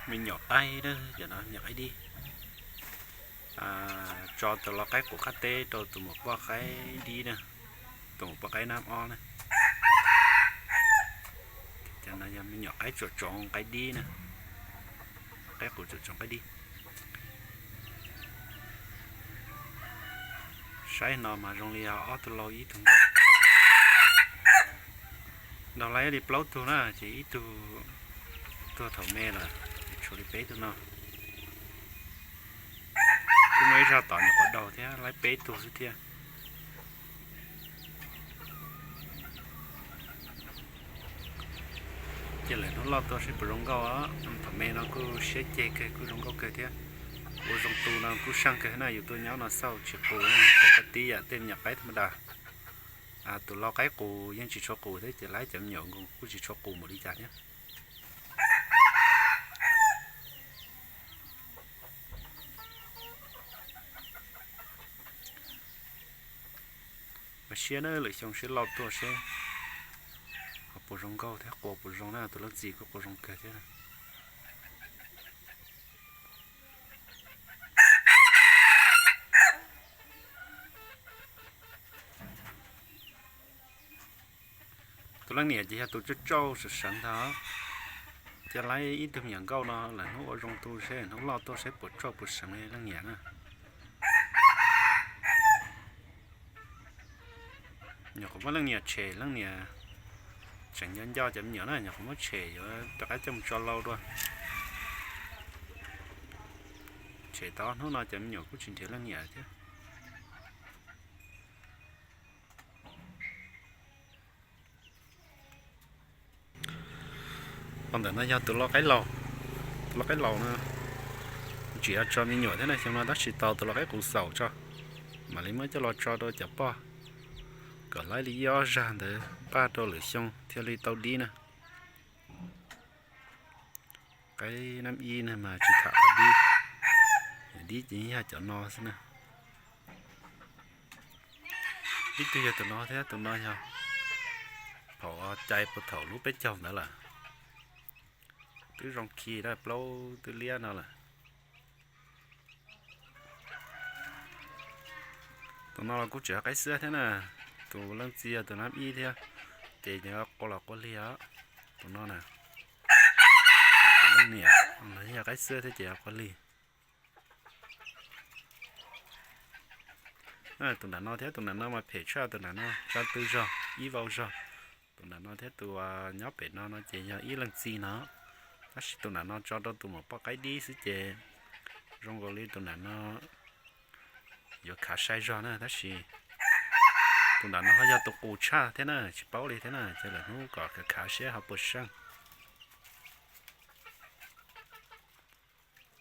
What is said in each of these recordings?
Me nyuam qaib na, cov no me nyuam qaib dib. Tso tus lau qaib qus qab teb rau tus muam poj qaib dib na, tus muam poj qaib nab ob na. Cov no yog me nyuam qaib tsuam tsoov qaib dib na, qaib qus tsuam tsoov qaib dib. Saib no mas zoo li yog ob tug lau ib tug nkauj. Nrog lawv li plaub tug na ces ib tug tuag thaum me lawm, tshuav li peb tug no. Kuj muaj ib zaj tom nyuam qhuav daug thiab, lawv peb tug xwb thiab. Ces lawm hnub loj tuaj seb puas zoo nkauj os. Thaum me no kuj siab ceg kawg, kuj zoo nkauj kawg thiab. Ua zoo tu no kuj seej kawg na, yus tuaj nyob no xauj tsis qus, thaum koj tib yam tej me nyuam qaib thaj ma das. Tus lau qaib qus yeej tsis tshua qus thiab, ces lawv cov me nyuam nkoos kuj tsis tshua qus npaum li cas thiab. Ua siab na, lwm xyoo seb loj tuaj seb ho puas zoo nkauj thiab, qua puas zoo na, tus leej txiv kuj qua zoo kawg thiab. Tus leej niam ces yog tus tsauj tsauj sawv sawv ntag. Ces lawv ib tug me nyuam nkauj no lawm hnub ua zoo tu seb hnub loj tuaj seb puas tsauj puas sawv li leej niam na. Nyuam qhuav muab leej niam tshem, leej niam tseem nco nco cov me nyuam na, nyuam qhuav muab tshem yuav rov qab coj mus tso lau dua. Tshem tau hnub no cov me nyuam kuj tsis nrhiav leej niam thiab. Qhov ntawm no yog tus lau qaib laus. Tus lau qaib laus no tsis yog tso me nyuam thiab na, xyoo no tab sis tau tus lau qaib qus xaus tso, mam li muab coj los tso rau cov poj kom lawv li ib ob zag ntawd npaj rau lwm xyoo thiaj li tau dib na. Qaib nab ib na mas tsis tham qhov dib, dib ces yog cov no xwb na. Ib tug yog tus no thiab, tus no yog thaum cai puag thaum lub peb caug ntawd lawm. Twb zoo khi lawm, plaub twb liab no lawm. Tus no los kuj tseem qaib xwb thiab na, tus leej txiv yog tus nab ib thiab, ces qua los qua lig os. Tus no na, tus leej niam yog qaib xwb thiab ces qua lig. Tus nram no thiab, tus nram no mas phem tshaj, tus nram no tso tw zog, ib vau zog. Tus nram no thiab tus nyob pem no no ces yog ib leej txiv no, tab sis tus nram no tso rau tus muam poj qaib dib xwb ces zoo nkaus li tus nram no yuav khav sai zog na, tab sis tus nram no ho yog tus qus tshaj thiab na, tsis paub li thiab na, ces lwm hnub kom khav khav seb ho puas seej.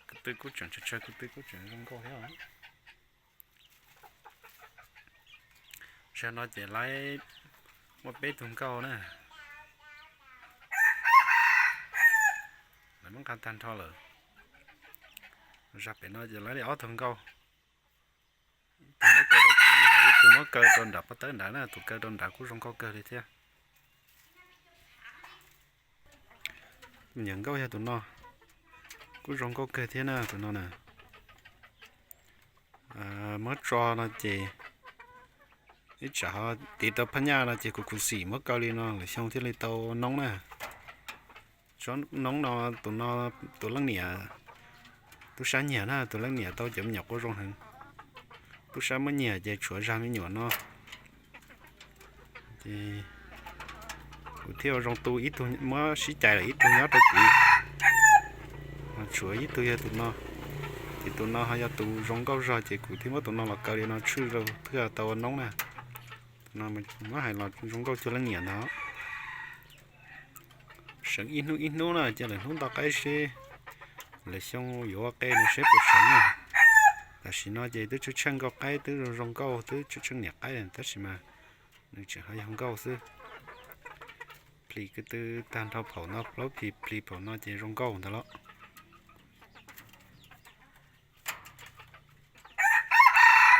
Ko tw kuj tseem tsawg tsawg, ko tw kuj tseem zoo nkauj thiab. Zag no ces lawv muaj peb tug nkauj na, lawv muab nqa tag nrho lawm. Zag pem no ces lawv li ob tug nkauj, ib tug muab kaw rau tim, ib tug muab kaw rau nram pob tawb nrad na, tus kaw rau nrad kuj zoo nkauj kawg li thiab. Tus me nyuam nkauj yog tus no, kuj zoo nkauj kawg thiab na tus no na. Muab tso no ces ib tsam ho tiv tau phab nyaj no ces kuv khuv xim muab kaw li no lwm xyoo thiaj li tau noob na. Tsob noob no, tus no tus leej niam tub sab nyiag na, tus leej niam tau cov me nyuam quaj zoo heev. Tub sab muab nyiag ces tshuav zag me nyuam no. Ces kuv thiaj ua zoo tu ib tug muab sib cais lawm, ib tug nyob rau tid, tshuav ib tug yog tus no. Ces tus no ho yog tus zoo nkauj zog ces kuv thiaj muab tus no los kaw li no tshwj rau thiaj tau ua noob na. Tus no muab hais los zoo nkauj cuag leej niam ntag. Seev ib hnub ib hnub na, cia lwm hnub nto qaib seb lwm xyoo yuav ua qe no seb puas seev na. Tam sim no ces twb tsheej tsheej nkauj qaib, twb zoo zoo nkauj, twb tsheej tsheej niam qaib, tab sis mas nws tseem ho yog nkauj xwb. Plis ko tw tag nrho phaum no, plaub plis, plis phaum no ces zoo nkauj ntawd los.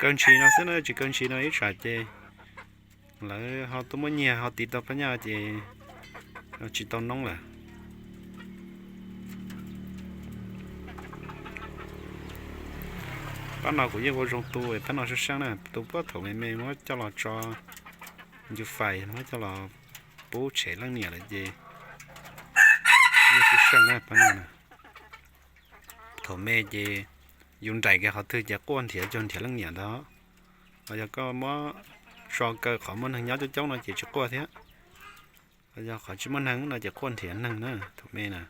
Kaw ntshis no xwb na, tsis kaw ntshis no ib tsam ces lawv ho tuaj muab nyiag ho tiv tau phab nyaj ces tsis tau noob lawm. Pab no kuv yeej ua zoo tu, pab no sab seej na, tu puag thaum me me muab coj los tso ncu fais, muab coj los pub tshem leej niam lawm ces yeej sab seej na pab no na. Thaum me ces yus nraim kiag qhov twg ces quaj nrhiav cuag nrhiav leej niam ntawd. Los yog koj muab so kaw qhov muaj neeg nyob coob coob no ces tsis quaj thiab. Los yog qhov tsis muaj neeg no ces quaj nrhiav neeg na thaum me na.